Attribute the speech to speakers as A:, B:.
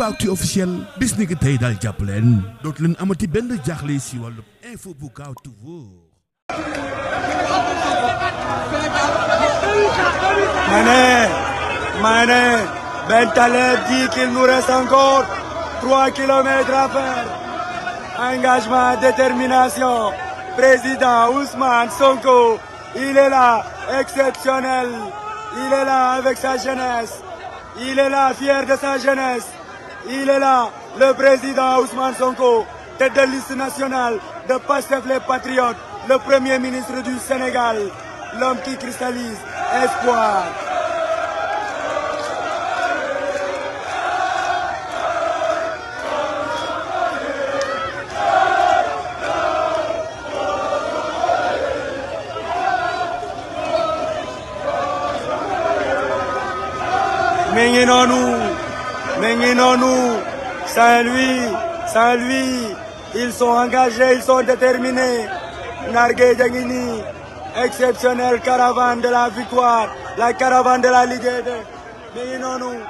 A: Aboubacry officiel bis ni ki tey daal jàpp leen dootu leen amati benn jaaxle si wàllu info bu gaaw te wóor.
B: Mané, Ben Taleb dit qu'il nous reste encore 3 kilomètres à faire. Engagement, détermination. Président Ousmane Sonko, il est là, exceptionnel. Il est là avec sa jeunesse. Il est là, fier de sa jeunesse. Il est là, le président Ousmane Sonko, tête de liste nationale de Pastef les Patriotes, le premier ministre du Sénégal, l'homme qui cristallise espoir. Menginonu, Saint-Louis, ils sont engagés, ils sont déterminés. Nargué Djangini, exceptionnelle caravane de la victoire, la caravane de la Ligue 2. Menginonu.